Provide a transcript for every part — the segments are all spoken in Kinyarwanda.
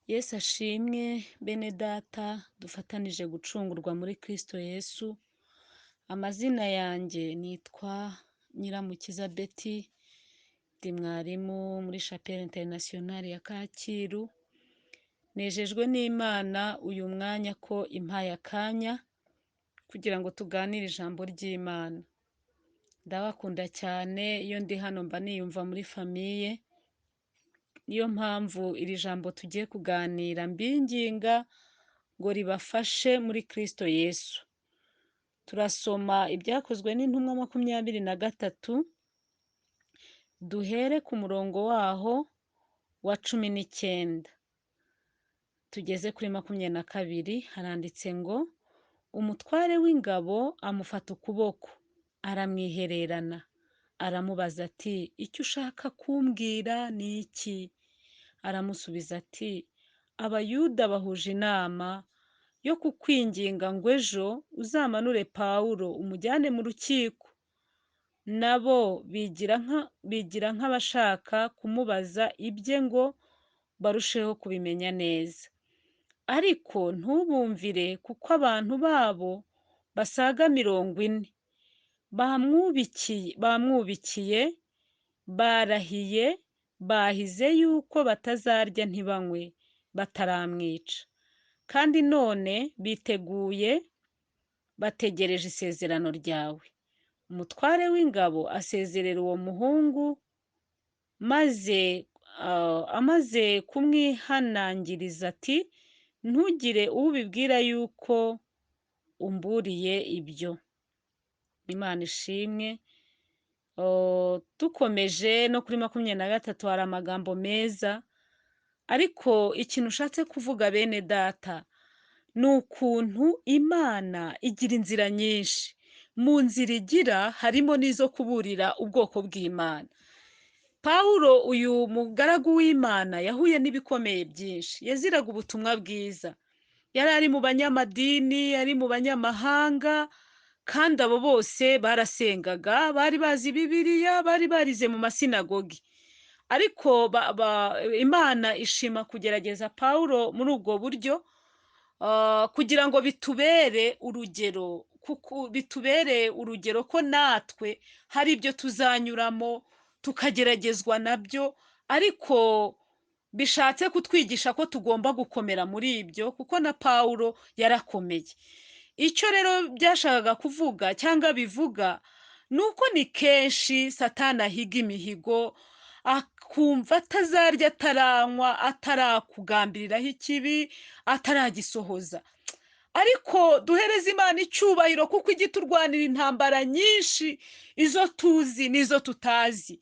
Yesu ashimwe bene data dufatanije gucungurwa muri Kristo Yesu. Amazina yanjye nitwa Nyiramukiza Betty, ndi mwarimu muri Chapelle Internationale ya Kacyiru. Nejejwe n'Imana uyu mwanya ko impaye akanya kugira ngo tuganire ijambo ry'Imana. Ndabakunda cyane, iyo ndi hano mba niyumva muri famille, niyo mpamvu iri jambo tugiye kuganira mbinginga ngo ribafashe muri Kristo Yesu. Turasoma ibyakozwe n'intumwa 23, duhere ku murongo waho wa 19 tugeze kuri 22. Haranditse ngo umutware w'ingabo amufata ukuboko aramwihererana, aramubaza ati icyo ushaka kumbwira ni iki? Aramusubiza ati Abayuda bahuje inama yo kukwinginga ngo ejo uzamanure Pawulo umujyane mu rukiko. Nabo bigira nk'abashaka kumubaza ibye ngo barusheho kubimenya neza. Ariko ntubumvire, kuko abantu babo basaga 40 bamwubikiye, barahiye, bahize yuko batazarya ntibanywe bataramwica. Kandi none biteguye, bategereje isezerano ryawe. Umutware w'ingabo asezerera uwo muhungu, maze amaze kumwihanangiriza ati ntugire ubibwira yuko umburiye ibyo. Imana ishimwe. Dukomeje no kuri 23 hari amagambo meza, ariko ikintu ushatse kuvuga bene data ni ukuntu Imana igira inzira nyinshi. Mu nzira igira harimo n'izo kuburira ubwoko bw'Imana. Pawulo uyu mugaragu w'Imana yahuye n'ibikomeye byinshi, yaziraga ubutumwa bwiza, yari ari mu banyamadini, ari mu banyamahanga, kandi abo bose barasengaga, bari bazi Bibiliya, bari barize mu masinagogi. Ariko Imana ishima kugerageza Pawulo muri ubwo buryo, kugira ngo bitubere urugero, kuko bitubere urugero ko natwe hari ibyo tuzanyuramo tukageragezwa nabyo, ariko bishatse kutwigisha ko tugomba gukomera muri ibyo, kuko na Pawulo yarakomeye. Icyo rero byashakaga kuvuga cyangwa bivuga ni uko ni kenshi Satani ahiga imihigo, akumva atazarya ataranywa, atarakugambiriraho ikibi, ataragisohoza. Ariko duhereze Imana icyubahiro, kuko ijya iturwanira intambara nyinshi, izo tuzi n'izo tutazi.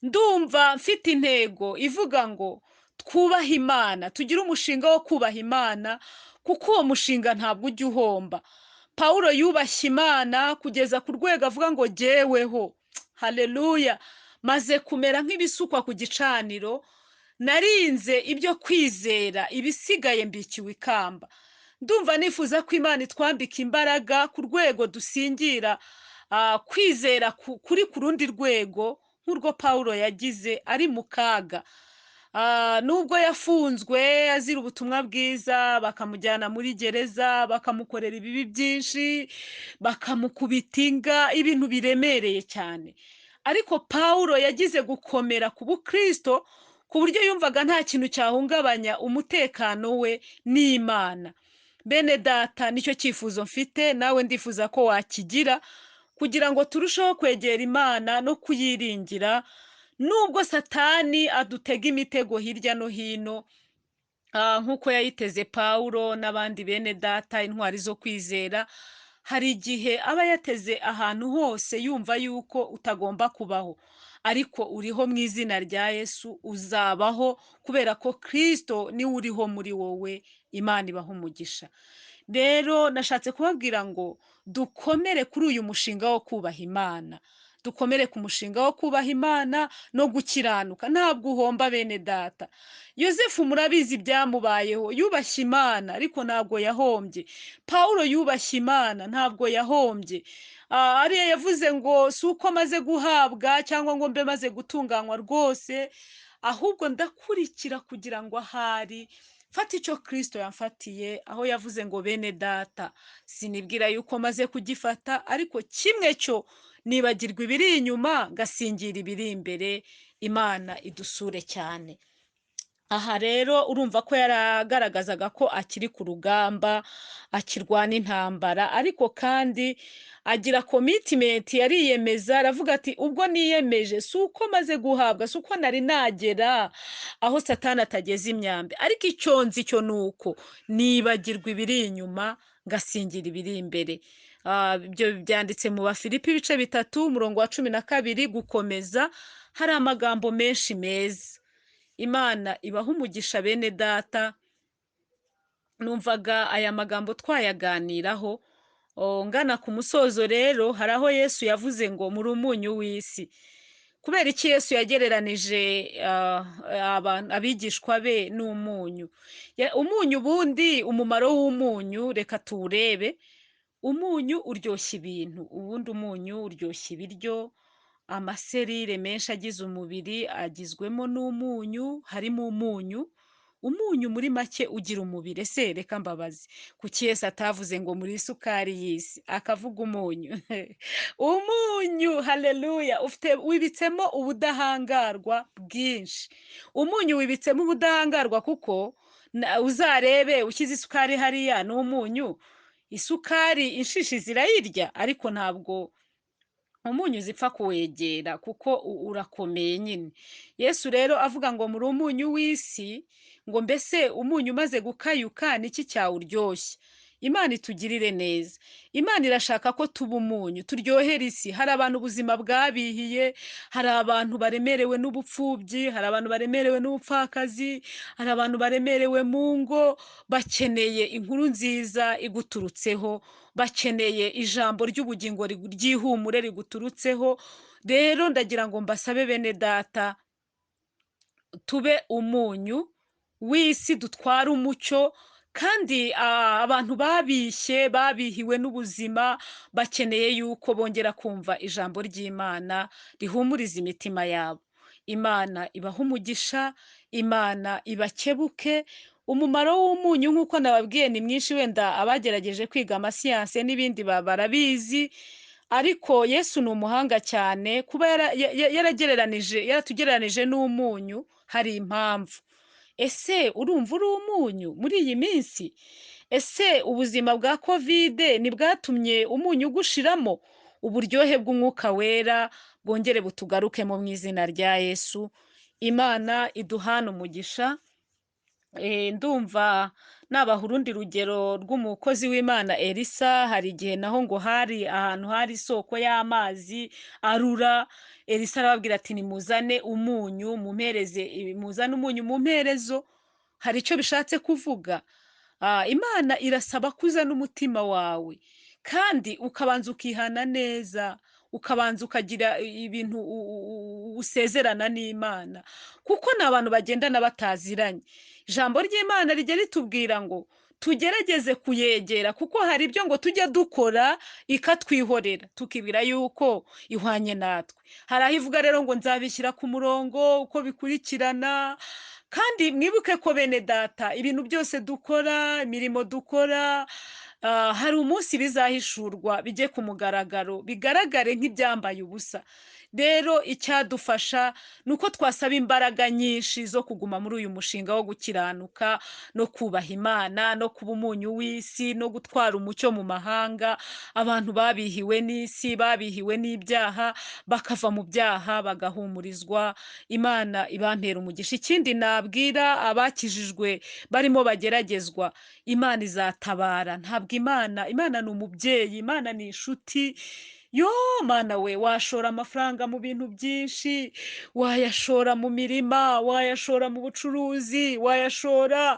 Ndumva mfite intego ivuga ngo twubahe Imana, tugire umushinga wo kubaha Imana, kuko uwo mushinga ntabwo ujya uhomba. Pawulo yubashye Imana kugeza ku rwego avuga ngo jyeweho, haleluya, maze kumera nk'ibisukwa ku gicaniro, narinze ibyo kwizera, ibisigaye mbikiwe ikamba. Ndumva nifuza ko Imana itwambika imbaraga ku rwego dusingira kwizera kuri ku rundi rwego nk'urwo Pawulo yagize ari mu kaga. Nubwo yafunzwe azira ubutumwa bwiza, bakamujyana muri gereza, bakamukorera ibibi byinshi, bakamukubita inga, ibintu biremereye cyane. Ariko Pawulo yagize gukomera ku bukristo ku buryo yumvaga nta kintu cyahungabanya umutekano we n'Imana. Bene data, nicyo cyifuzo mfite, nawe ndifuza ko wakigira, kugira ngo turusheho kwegera Imana no kuyiringira, nubwo Satani adutega imitego hirya no hino, nk'uko yayiteze Pawulo n'abandi bene data intwari zo kwizera. Hari igihe aba yateze ahantu hose yumva yuko utagomba kubaho, ariko uriho mu izina rya Yesu uzabaho, kubera ko Kristo niwe uriho muri wowe. Imana ibaha umugisha. Rero nashatse kubabwira ngo dukomere kuri uyu mushinga wo kubaha Imana, dukomere ku mushinga wo kubaha Imana no gukiranuka. Ntabwo uhomba bene data. Yosefu murabizi ibyamubayeho, yubashye Imana ariko ntabwo yahombye. Pawulo yubashye Imana ntabwo yahombye. Ariya yavuze ngo si uko maze guhabwa cyangwa ngo mbe maze gutunganywa rwose, Ahubwo ndakurikira kugira ngo ahari mfate icyo Kristo yamfatiye, aho yavuze ngo bene data, sinibwira yuko maze kugifata, ariko kimwe cyo nibagirwa ibiri inyuma ngasingira ibiri imbere. Imana idusure cyane. Aha rero urumva ko yaragaragazaga ko akiri ku rugamba, akirwana intambara, ariko kandi agira commitment, yariyemeza, aravuga ati ubwo niyemeje si uko maze guhabwa, si uko nari nagera aho Satani atageze imyambi, ariko icyo nzi cyo ni uko nibagirwa ibiri inyuma ngasingira ibiri imbere. Ibyo byanditse mu Bafilipi ibice 3 umurongo wa 12 gukomeza. Hari amagambo menshi meza. Imana ibaha umugisha bene data. Numvaga aya magambo twayaganiraho. Ngana ku musozo rero, hari aho Yesu yavuze ngo muri umunyu w'isi. Kubera iki Yesu yagereranije abigishwa be n'umunyu? Umunyu ubundi, umumaro w'umunyu reka tuwurebe. Umunyu uryoshya ibintu, ubundi umunyu uryoshya ibiryo. Amaserire menshi agize umubiri agizwemo n'umunyu, harimo umunyu. Umunyu muri make ugira umubiri. Ese reka mbabaze, kuki Yesu atavuze ngo muri isukari y'isi, akavuga umunyu? Umunyu, haleluya, ufite wibitsemo ubudahangarwa bwinshi. Umunyu wibitsemo ubudahangarwa kuko uzarebe ushyize isukari hariya n'umunyu, isukari inshishi zirayirya, ariko ntabwo umunyu zipfa kuwegera kuko urakomeye nyine. Yesu rero avuga ngo muri umunyu w'isi, ngo mbese umunyu umaze gukayuka niki cyawuryoshya? Imana itugirire neza. Imana irashaka ko tuba umunyu, turyohera isi. Hari abantu ubuzima bwabihiye, hari abantu baremerewe n'ubupfubyi, hari abantu baremerewe n'ubupfakazi, hari abantu baremerewe mu ngo, bakeneye inkuru nziza iguturutseho, bakeneye ijambo ry'ubugingo ry'ihumure riguturutseho. Rero ndagira ngo mbasabe bene data, tube umunyu w'isi, dutware umucyo. Kandi abantu babishye, babihiwe n'ubuzima, bakeneye yuko bongera kumva ijambo ry'Imana rihumuriza imitima yabo. Imana ibahe umugisha, Imana ibakebuke. Umumaro w'umunyu nk'uko nababwiye ni mwinshi, wenda abagerageje kwiga amasiyanse n'ibindi barabizi, ariko Yesu ni umuhanga cyane kuba yaratugereranije n'umunyu, hari impamvu. Ese urumva uri umunyu muri iyi minsi? Ese ubuzima bwa Kovide ntibwatumye umunyu ugushiramo? Uburyohe bw'umwuka wera bwongere butugarukemo mu izina rya Yesu. Imana iduhane umugisha. Ndumva nabaha urundi rugero rw'umukozi w'Imana Elisa. Hari igihe naho ngo hari ahantu hari isoko y'amazi arura, Elisa arababwira ati nimuzane umunyu mumpereze, muzane umunyu mu mperezo. Hari icyo bishatse kuvuga. Imana irasaba kuzana umutima wawe, kandi ukabanza ukihana neza, ukabanza ukagira ibintu usezerana n'Imana, kuko ni abantu bagendana bataziranye. Ijambo ry'Imana rijya ritubwira ngo tugerageze kuyegera, kuko hari ibyo ngo tujya dukora ikatwihorera, tukibwira yuko ihwanye natwe. Hari aho ivuga rero ngo nzabishyira ku murongo uko bikurikirana. Kandi mwibuke ko bene data, ibintu byose dukora, imirimo dukora, hari umunsi bizahishurwa bijye ku mugaragaro, bigaragare nk'ibyambaye ubusa. Rero icyadufasha ni uko twasaba imbaraga nyinshi zo kuguma muri uyu mushinga wo gukiranuka no kubaha Imana no kuba umunyu w'isi no gutwara umucyo mu mahanga. Abantu babihiwe n'isi, babihiwe n'ibyaha, bakava mu byaha bagahumurizwa. Imana ibampera umugisha. Ikindi nabwira abakijijwe barimo bageragezwa, Imana izatabara. Ntabwo Imana ni umubyeyi, Imana ni inshuti. Yo Mana we, washora amafaranga mu bintu byinshi, wayashora mu mirima, wayashora mu bucuruzi, wayashora.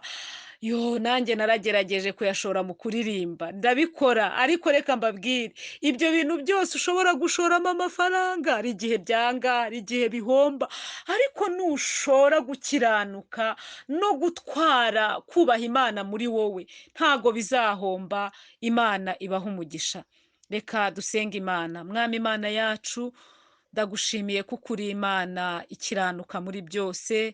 Yo nanjye naragerageje kuyashora mu kuririmba, ndabikora, ariko reka mbabwire, ibyo bintu byose ushobora gushoramo amafaranga, hari igihe byanga, hari igihe bihomba, ariko nushora gukiranuka no gutwara kubaha Imana muri wowe, ntago bizahomba. Imana ibaha umugisha. Reka dusenge Imana. Mwami Imana yacu, Ndagushimiye kuko uri Imana ikiranuka muri byose,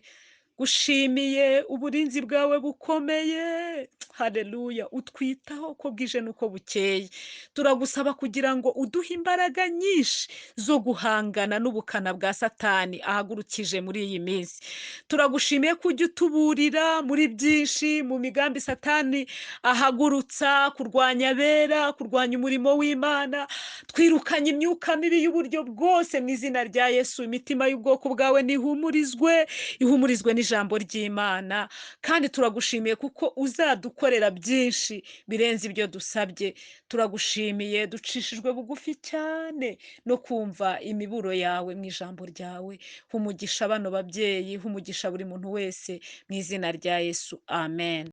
gushimiye uburinzi bwawe bukomeye, haleluya, utwitaho uko bwije n'uko bukeye. Turagusaba kugira ngo uduhe imbaraga nyinshi zo guhangana n'ubukana bwa Satani ahagurukije muri iyi minsi. Turagushimiye ko ujya utuburira muri byinshi, mu migambi Satani ahagurutsa kurwanya abera, kurwanya umurimo w'Imana. Twirukanye imyuka mibi y'uburyo bwose mu izina rya Yesu. Imitima y'ubwoko bwawe nihumurizwe, ihumurizwe n'ijambo ry'Imana. Kandi turagushimiye kuko uzadukorera byinshi birenze ibyo dusabye. Turagushimiye, ducishijwe bugufi cyane no kumva imiburo yawe mu ijambo ryawe. Humugisha bano babyeyi, humugisha buri muntu wese mu izina rya Yesu, amen.